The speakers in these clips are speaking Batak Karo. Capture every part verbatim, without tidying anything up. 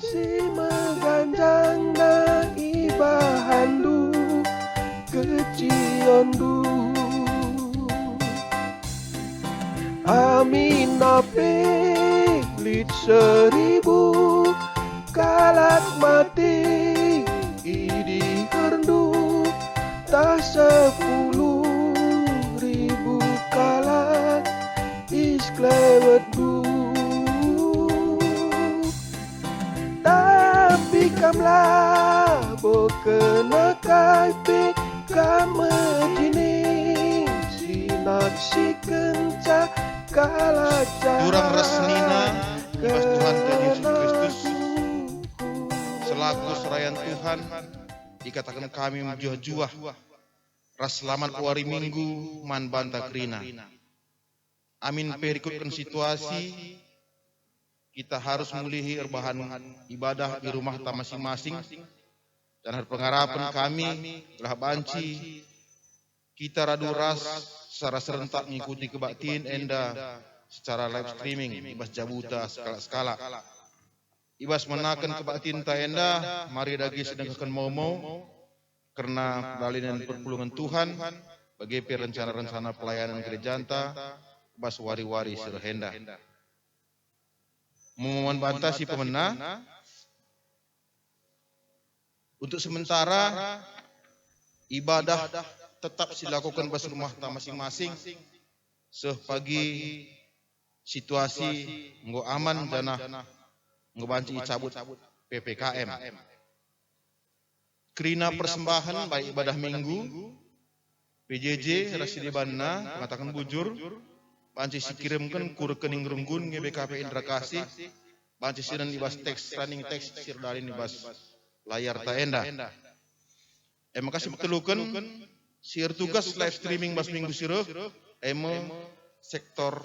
Si meganjangna ibahanndu kecionndu. Aminna pe lit seribu kalak mate i diherndu, tah sepuluh ribu kalak i sekelewetndu. Tapi kam labo kena kai pe, kam me jine si naksikenca kalak jahat. Turang ras senina i bas Tuhanta Jesus Kristus, selaku serayan Tuhan, ikataken kami mejuah-juah ras selamat wari Minggu man banta kerina. Amin pe rikutken situasi, kita harus mulihi erbahan ibadah i rumahta masing-masing, janah erpengarapen kami gelah banci kita radu ras secara serentak ngikuti kebaktin enda secara live streaming i bas jabuta sekalak-sekalak. I bas menaken kebaktinta enda, mari dage sidengkehken momo kerna perdalanen perpulungen Tuhan, bage pe rencana-rencana pelayanan gerejanta bas wari-wari si reh enda. Momo man banta si pemena, untuk sementara ibadah tetap silakoken bas rumahta masing-masing, seh pagi situasi enggo aman janah enggo banci icabut P P K M. Kerina persembahen baik ibadah Minggu, P J J ras si debanna, pengataken bujur, banci sikirimken ku rekening runggun nge B K P Indra Kasih, banci sinen i bas teks, running text si erdahin i bas layarta enda. E maka si peteluken, si ertugas live streaming bas minggu si reh, e me sektor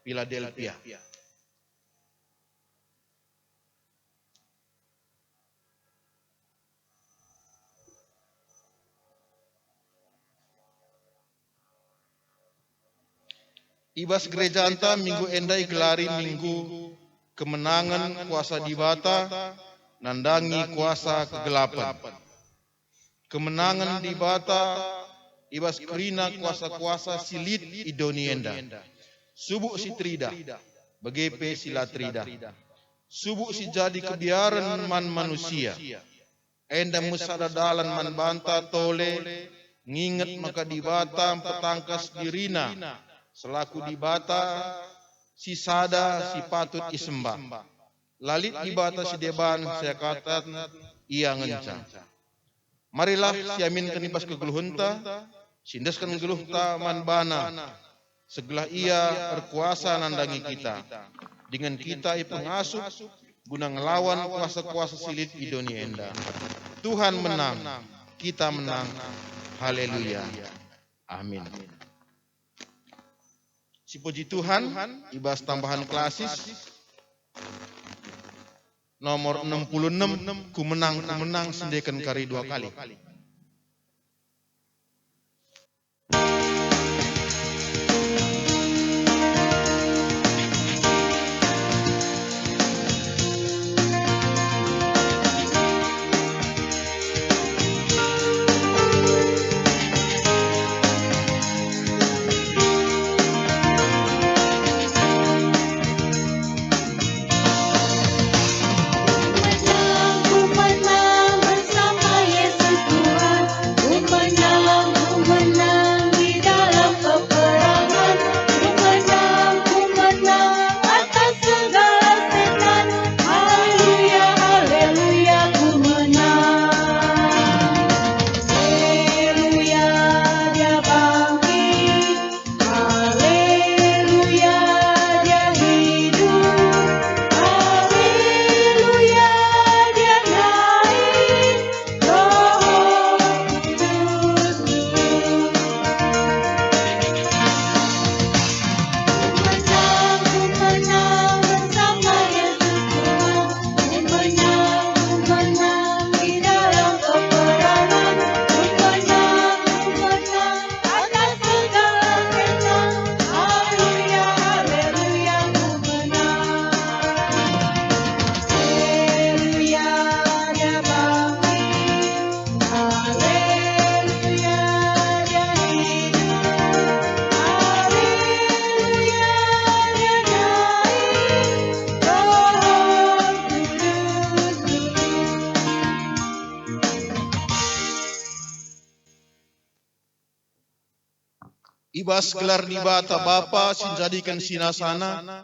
Philadelphia. I bas gerejanta minggu enda igelari Minggu Kemenangen Kuasa Dibata Nandangi Kuasa Kegelapen. Kemenangen Dibata i bas kerina kuasa-kuasa si lit i doni enda. Subuk si teridah, bage pe si la teridah. Subuk si jadi kebiaren man manusia. Enda me sada dalan man banta tole nginget maka Dibata mpetangkas diriNa selaku Dibata si sada si patut isembah. La lit Dibata si deban seakatan Ia ngenca. Marilah siaminken i bas kegeluhenta, siendesken geluhta man baNa, segelah Ia erkuasa nandangi kita, dingen kita ipengasup guna ngelawan kuasa-kuasa si lit i doni enda. Tuhan menang, kita menang. Haleluya. Amin. Sipuji Tuhan, i bas tambahan klasis nomor enam puluh enam, Ku Menang, Ku Menang, sendeken kari dua kali. I bas gelar Dibata Bapa si njadiken sinasana,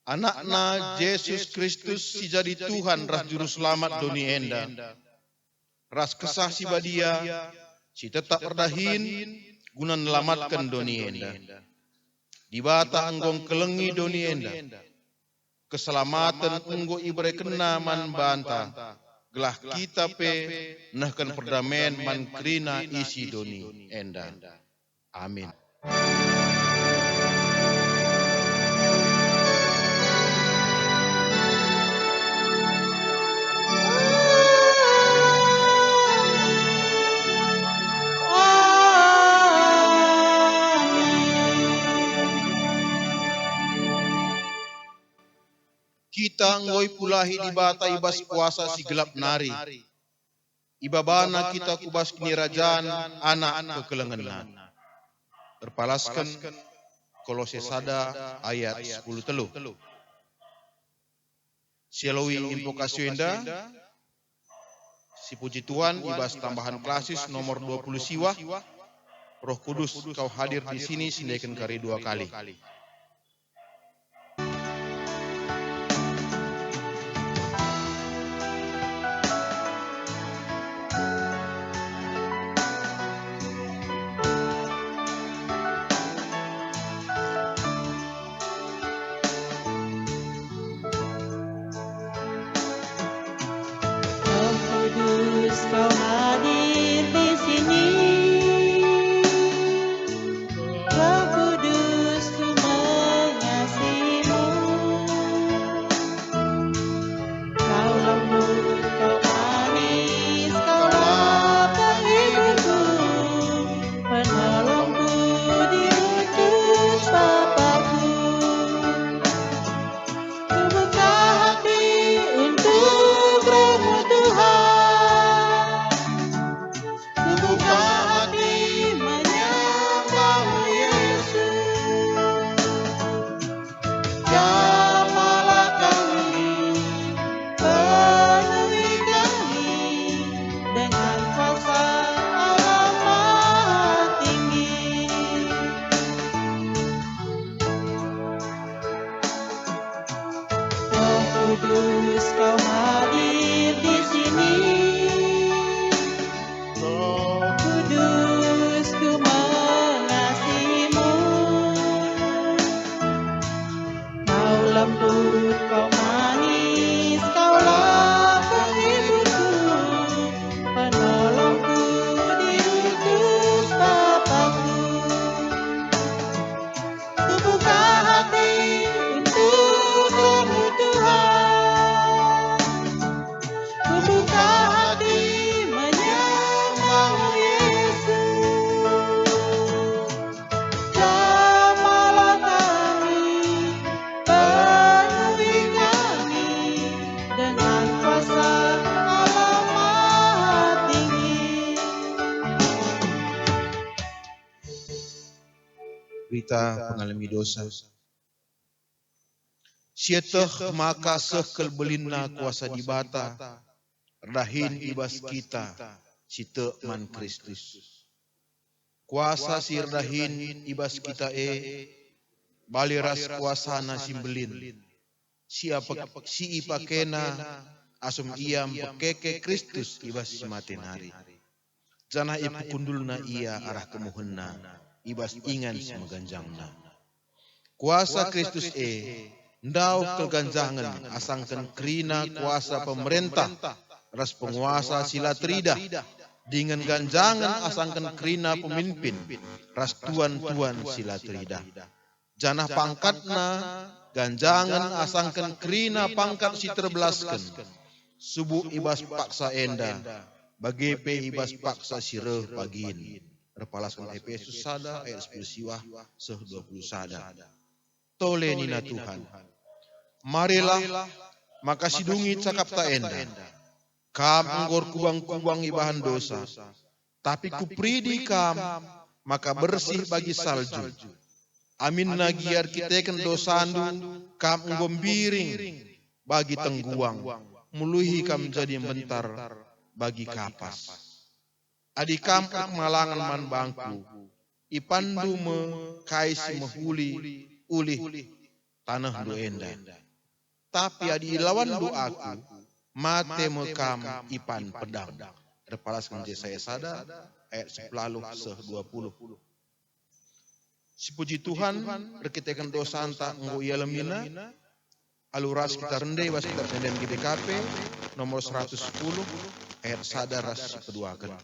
Anakna Jesus Kristus si jadi Tuhan ras Juru Selamat doni enda, ras Kesah Si Badia si tetap erdahin guna nelamatken doni enda. Dibata enggo ngkelengi doni enda. Keselamaten enggo iberekenNa man banta, gelah kita pe nehken perdamen man kerina isi doni enda. Amin. Kita enggo ipulahi Dibata i bas kuasa si gelap nari. Ibabana kita ku bas kinirajan Anak kekelengenNa. Erpalasken Kolose sada ayat sepuluh telu. Sialoi impokasi enda, sipuji Tuhan i bas tambahan klasis nomor dua puluh siwah, Roh Kudus kau hadir di sini sendeken kari dua kali. Roh Kudus, kau hadir di sini. Roh Kudus, ku mengasihimu. Kau lembut, kau manis, kaulah penghiburku, penolongku diutus Bapangku. Kubuka hati untuk Roh-Mu, Tuhan. Kubuka hati menyembah-Mu, Yesus. Jamahlah kami, penuhi kami dengan kuasa Allah Maha Tinggi. Roh Kudus, kau hadir di sini. Roh Kudus, ku mengasihimu. Kau lembut, kau manis, kaulah penghiburku, penolongku diutus Bapangku. Kubuka hati untuk Roh-Mu, Tuhan. Kubuka hati menyembah-Mu, Yesus. Jamahlah kami, penuhi kami dengan kuasa Allah Maha Tinggi. Berita pengalemi dosa. Sieteh maka seh kal belinna kuasa Dibata erdahin i bas kita si tek man Kristus. Kuasa si erdahin i bas kita e bali ras kuasaNa si mbelin, si ape-, si ipakeNa asum Ia mpekeke Kristus i bas si mate nari, janah ipekundulNa Ia arah kemuhenNa i bas ingan si meganjangna. Kuasa Kristus e ndauh kal ganjangen asangken kerina kuasa pemerentah ras penguasa si la teridah, dingen ganjangen asangken kerina pemimpin ras tuan-tuan si la teridah. Janah pangkatna ganjangen asangken kerina pangkat si terbelasken, subuk i bas paksa enda, bage pe i bas paksa si reh pagin. Erpalasken Epesus sada ayat sepuluh siwah seh dua puluh sada. Tole nina Tuhan, "Marilah, maka sidungi cakapta enda. Kam enggo erkubang-kubang ibahan dosa, tapi Kuperidi kam maka bersih bagi salju. Aminna gia erkiteken dosandu, kam enggo mbiring bagi tengguang, muluhi kam jadi mbentar bagi kapas. Adi kam erkemalangen man bangKu, Ipanndu me kai si mehuli ulih tanehndu enda. Tapi adi ilawanndu Aku, mate me kam ipan pedang. Erpalasken Jesaya sada ayat sepuluh seh dua puluh. Sipuji Tuhan, erkiteken dosanta enggo ialemina, alu ras kita rende i bas Kitab Ende-enden G B K P nomor seratus sepuluh ayat sada ras si peduaken.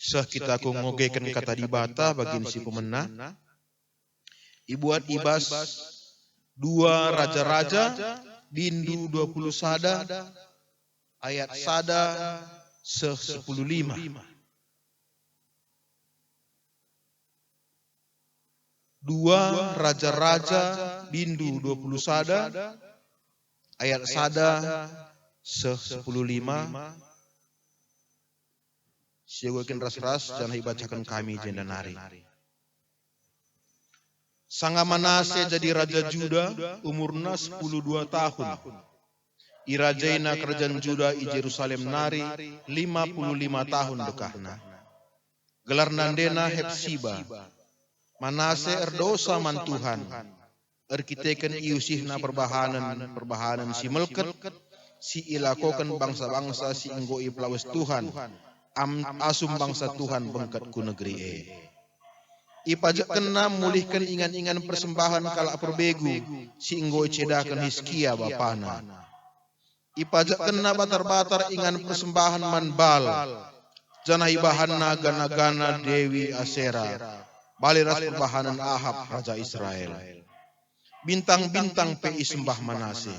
Seh kita ku ngogeken Kata Dibata bagin si pemena. Ibuat i bas dua Raja-raja, bindu dua puluh sada, ayat sada seh sepuluh lima. Dua Raja-raja, bindu dua puluh sada, ayat sada seh sepuluh lima. Siogaken ras-ras janah ibacaken kami jenda nari. Sanga Manase jadi raja Juda, umurna sepuluh dua tahun. Irajaina kerajan Juda i Jerusalem nari lima puluh lima tahun dekahna. Gelarna ndena Hepsiba. Manase erdosa man Tuhan, erkiteken iusihna perbahanen-perbahanen si melket si ilakoken bangsa-bangsa si enggo ipelawes Tuhan, am-, asum bangsa Tuhan bengket ku negeri e. Ipajekkenna mulihken ingan-ingan persembahen kalak perbegu si enggo icedaken Hiskia bapana. Ipajekkenna batar-batar ingan persembahen man Baal, janah ibahanna gana-gana Dewi Asera, bali ras perbahanen Ahab raja Israel. Bintang-bintang pe isembah Manase.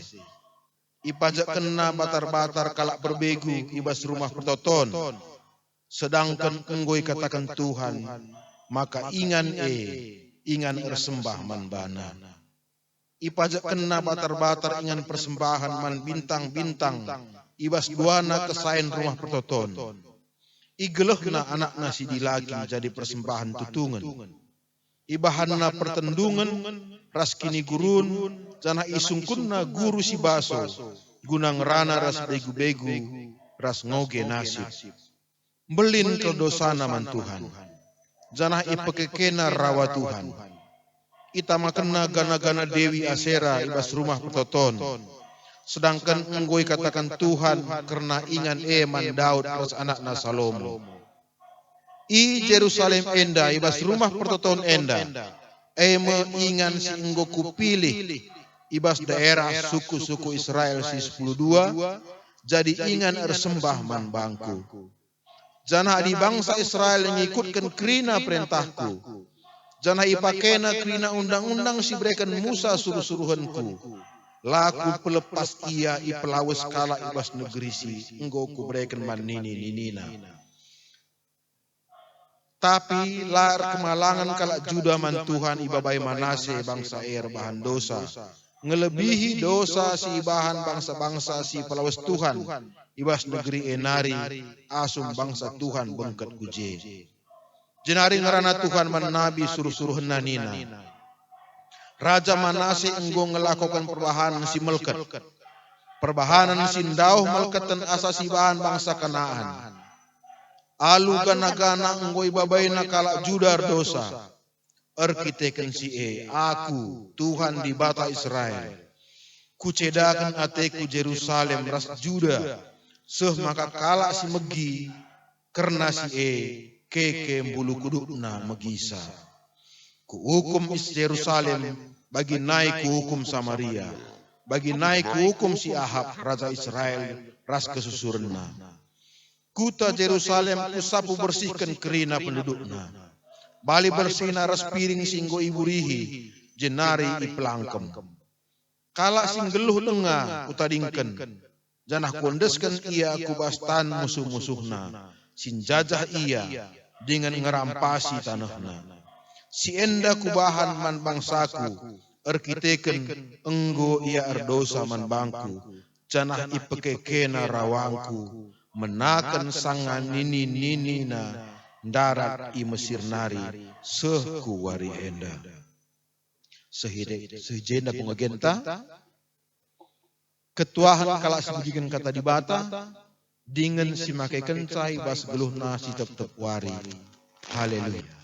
Ipajekkenna batar-batar kalak perbegu i bas Rumah Pertoton, sedangken enggo ikataken Tuhan maka ingan e ingan ersembah man bana. Ipajekkenna batar-batar ingan persembahen man bintang-bintang i bas duana kesain Rumah Pertoton. Igelehna anakna si dilaki jadi persembahen tutungen. Ibahanna pertendungen ras kinigurun, janah isungkunna guru si baso, guna ngerana ras begu-begu ras ngoge nasip. Mbelin kal dosana man Tuhan, janah ipekekena rawa Tuhan. Itamakenna gana-gana Dewi Asera i bas Rumah Pertoton, sedangken enggo ikataken Tuhan kerna ingan e man Daud ras anakna Salomo. I Jerusalem enda, i bas Rumah Pertoton enda, e me ingan si enggo Kupilih i bas daerah suku-suku Israel si sepuluh dua, jadi ingan ersembah man bangKu. Janah adi bangsa Israel ngikutken kerina perentahKu, janah ipakena kerina undang-undang si ibereken Musa suruh-suruhenKu, la Kupelepas ia ipelawes kalak i bas negeri si enggo Kubereken man nini-ninina. Tapi la erkemalangen kalak Juda man Tuhan ibabai Manase bangsa e erbahan dosa, ngelebihi dosa si ibahan bangsa-bangsa si pelawes Tuhan i bas negeri e nari, asum bangsa Tuhan bengket ku je. Jenari ngerana Tuhan man nabi suruh-suruhenna nina, "Raja Manase enggo ngelakoken perbahanen si melket, perbahanen si ndauh melketen asa sibahan bangsa Kanaan. Alu gana-gana enggo ibabaina kalak Juda erdosa. Erkiteken si e, Aku, Tuhan Dibata Israel, Kucedaken ateKu Jerusalem ras Juda, seh maka kalak si megi kerna si e keke mbulu kudukna megisa. Kuukum is Jerusalem, bagi nai Kuukum Samaria, bagi nai Kuukum si Ahap, raja Israel, ras kesusurenna. Kuta Jerusalem Kusapu bersihken kerina pendudukna. Bali bersihna ras piring si enggo iburihi, jenari ipelangkem. Kalak si nggeluh denga Kutadingken, janah Kuendesken ia ku bas tan musuh-musuhna, si njajah ia dingen ngerampasi tanehna. Si enda Kubahan man bangsaKu, erkiteken enggo ia erdosa man bangKu, janah ipekekena rawangKu, menaken sanga nini-ninina ndarat i Mesir nari seh ku wari enda." Sehide-, sehijenda pengogenta, ketuahen kalak si megiken Kata Dibata, dingen si makekenca i bas geluhna si tep-tep wari. Haleluya.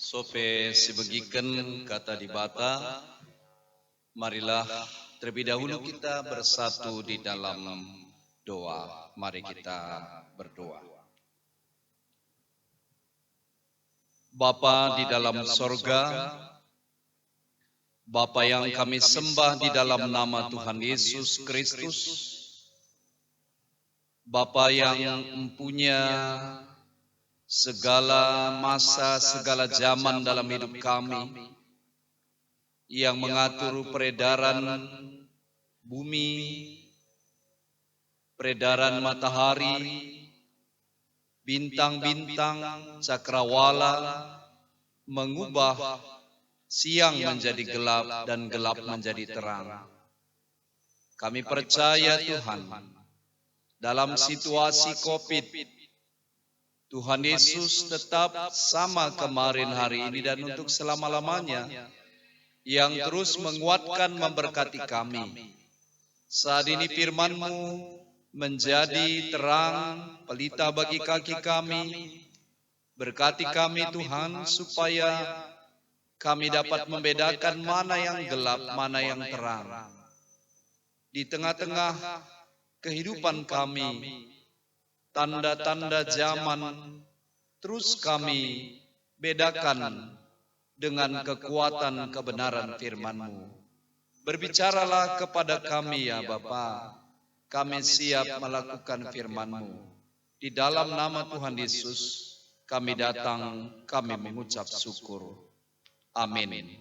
Sope sibegiken Kata Dibata, marilah terlebih dahulu kita bersatu di dalam doa. Mari kita berdoa. Bapa di dalam sorga, Bapa yang kami sembah di dalam nama Tuhan Yesus Kristus, Bapa yang empunya segala masa, segala zaman dalam hidup kami, yang mengatur peredaran bumi, peredaran matahari, bintang-bintang, cakrawala, mengubah siang menjadi gelap dan gelap menjadi terang. Kami percaya, Tuhan, dalam situasi covid, Tuhan Yesus tetap sama kemarin, hari ini, dan untuk selama-lamanya, yang terus menguatkan, memberkati kami. Saat ini firman-Mu menjadi terang, pelita bagi kaki kami. Berkati kami, Tuhan, supaya kami dapat membedakan mana yang gelap, mana yang terang. Di tengah-tengah kehidupan kami, tanda-tanda zaman terus kami bedakan dengan kekuatan kebenaran firman-Mu. Berbicaralah kepada kami, ya Bapa. Kami siap melakukan firman-Mu. Di dalam nama Tuhan Yesus, kami datang, kami mengucap syukur. Amin.